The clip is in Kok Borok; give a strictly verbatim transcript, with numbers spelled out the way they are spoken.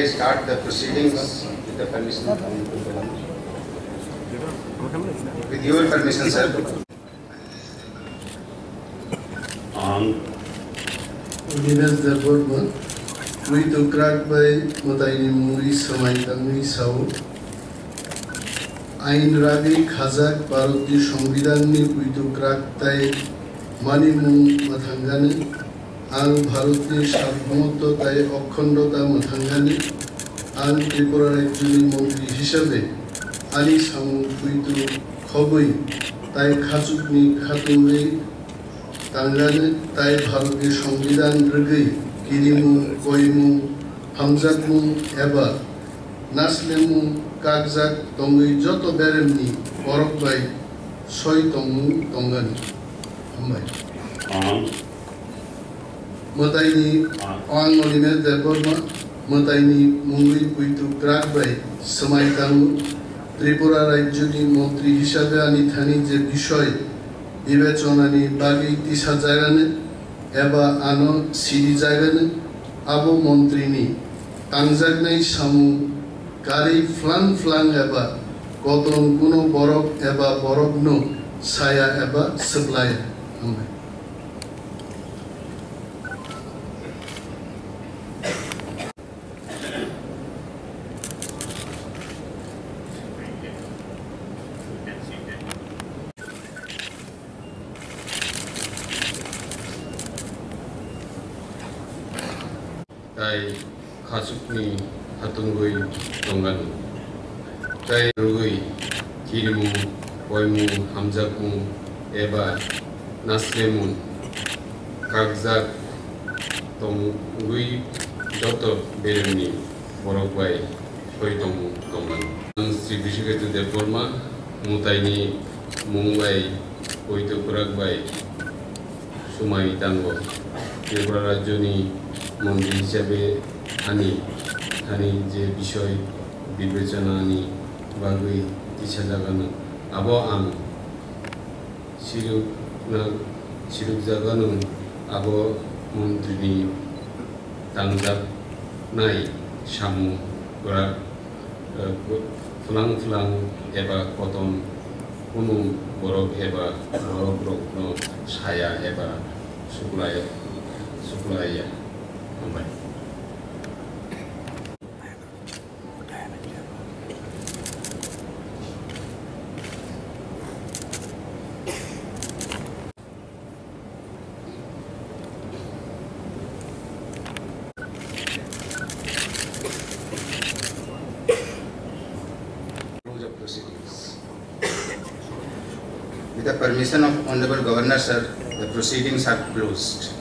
Start the proceedings with the permission of the Honorable Governor. With your permission, sir. Ang Dinesh Debbarma, Puitu Krak bai mwtaini mungwi swmai tangwi sao. Ain rabi khajak Bharatni Songbidanni Puitu Krak tai manimung mwthangani. Ang Bharatni Sarbomoto tai Okhondo ta mwthangani. Ang Tripura Rajyoni Montri hisabe ani samung puitu khogwi tai khachukni khatungwi tangani tai Bharatni Songbidan rwgwi kirimung, koimung, hamjakmung eba naslemung kakjak tongwi joto beremni borok bai soi tongmung tongani. Hambai. Ang Mwtaini, ang Onimesh Debbarma, mwtaini mungwi puitu krak bai swmai tango. Tripura Rajyoni Montri hisabe ani thani je bisoi bibechonani bagwi tisa jagani eba ano sidi jagani abo montrini tangjaknai samung karwi phlang phlang eba koton kuno borok eba borokno saya eba swplaya. Hambai. Tai khachukni hatungwi tongani. Tai rwgwi kirimung, koimung, hamjakmung eba naslemung kakjak tongwi joto beremni borok bai soi tongmung tongmani. Ang Sri Bishiketu Debbarma mwtaini mung bai puitu krak bai swmai tango. Tripura Rajyoni montri hisabe ani thani je bisoi bibechanani bagwi tisa jagano abo ang sirukna sirukjagano abo montrini tangjaknai samung kwrak, eh, phlang phlang eba koton kunu borok eba borok rokno saya eba suklai suklaiya. Hambai. Close of proceedings. With the permission of Honorable Governor, sir, the proceedings are closed.